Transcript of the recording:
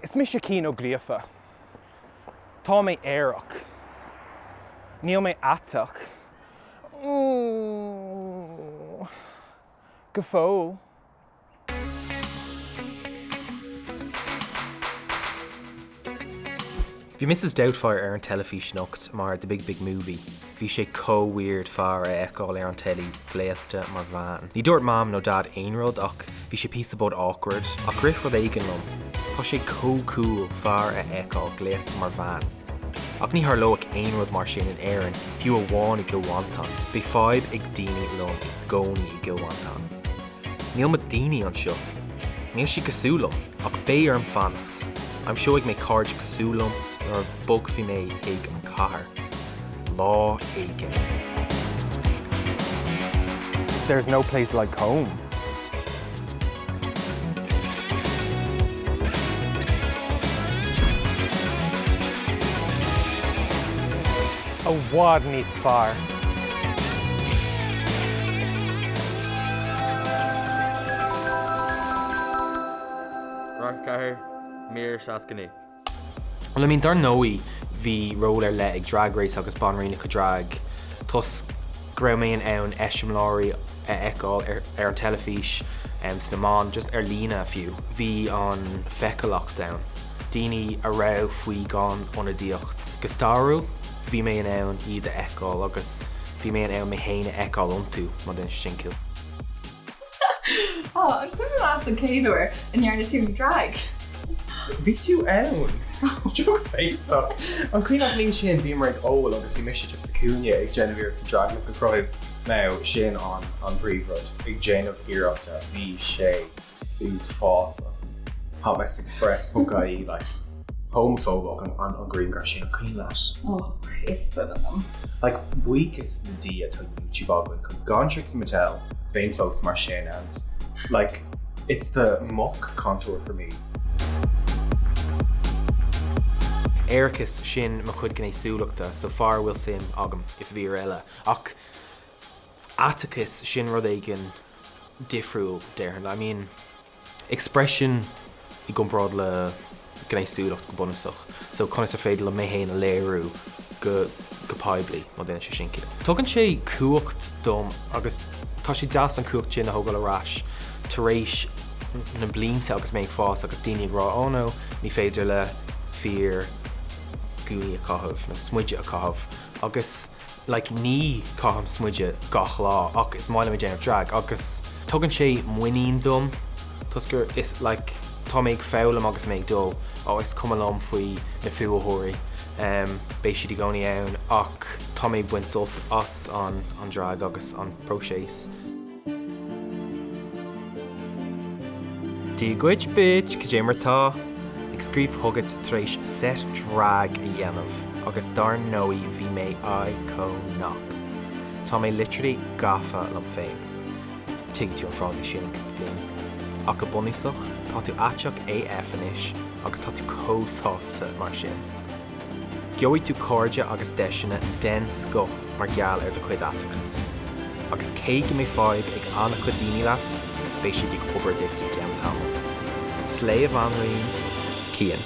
Is mise Cian Ó Gríofa. Tá mé aerach. Níl mé aiteach. Go fóill. Bhí Mrs Doubtfire ar an teilifís anocht mar The Big Big Movie. Bhí sé chomh weird fear a fheiceáil ar an teilí gléasta mar bhean. Ní dúirt Mam nó Dad aon rud ach bhí sé píosa beag awkward. Ach rith rud éigin liom. Tá sé chomh cool fear a fheiceáil gléasta mar bhean. Ach ní tharlóidh aon rud mar sin in Éirinn, fiú amháin i gCill Mhantáin. Beidh fadhb ag daoine liom i gcónaí i gCill Mhantáin. Níl mo daoine anseo. Níl siad cosúil liom, ach beidh orm fanacht. Aimseoidh mé cairde cosúil liom nuair a bogfaidh mé chuig an cathair. Lá éigin. There's no place like home. I bhfad níos fearr. Radharc 4, Mír 69. Well I mean dar ndóigh bhí ról ar leith ag Drag Race agus Banríonacha Drag toisc go raibh mé in ann eiseamláirí a fheiceáil ar ar an teilifís, sna meáin, just ar líne fiú. Bhí an feiceálacht ann. Daoine a raibh faoi gan ionadaíocht go stairiúil, bhí mé in ann iad a fheiceáil agus bhí mé in ann mé féin a fheiceáil iontu, má dhéanann sé sin ciall. Á, an cuimhin leat an chéad uair a ndearna tú drag? Bhí tú ann! Joke béasach! An cuimhin leat an oíche sin, bhíomar ag ól agus bhí mise just sa chúinne ag déanamh iarrachta drag look a chruthú. Now, sin an an príomhrud, ag déanamh iarrachta, bhí sé uafásach. Hot Mess Express ponc ie like homafóbach an an grianghraf sin, an cuimhin leat? Oh, is cuimhin liom. Like buíochas le Dia tá YouTube againn cos gan Trixie Mattel bheinn fós mar sin and like it's the muck contour for me. Aerachas, sin mo chuid gnéasúlachta, so fear a bhfuil suim agam i bhfir eile. Ach aiteachas, sin rud éigin difriúil déarfainn. I mean. Expression i gcomparáid le gnéasúlacht go bunúsach. So conas ar féidir liom mé féin a léiriú go go poiblí, má dhéanann sé sin ciall. Tugann sé cumhacht dom agus tá sé deas an cumhacht sin a thógáil ar ais tar éis na blianta agus mé ag fás agus daoine ag rá oh no ní féidir le fir gúnaí a chaitheamh nó smideadh a chaitheamh agus like ní chaithim smideadh gach lá ach is maith liom ag déanamh drag agus tugann sé muinín dom toisc gur is like tá mé ag foghlaim agus mé ag dul oh is cuma liom faoi na fuathóirí em beidh siad i gcónaí ann ach tá mé ag baint sult as an an drag agus an próiseas. Dia dhuit bitch, cad é mar tá? Ag scríobh chugat tar éis set drag a dhéanamh agus dar ndóigh bhí mé iconic. Tá mé literally gafa liom féin. Tuigfidh tú an frásaí sin i gcúpla bliain. Ach go bunúsach, tá tú aiteach AF anois agus tá tú chomh sásta mar sin. Gheobhaidh tú cairde agus deiseanna den scoth mar gheall ar do chuid aiteachais. Agus cé go mbeidh fadhb ag an-chuid daoine leat, beidh siad ag obair duit i gceann tamaill. Slay a bhanríon, Cian.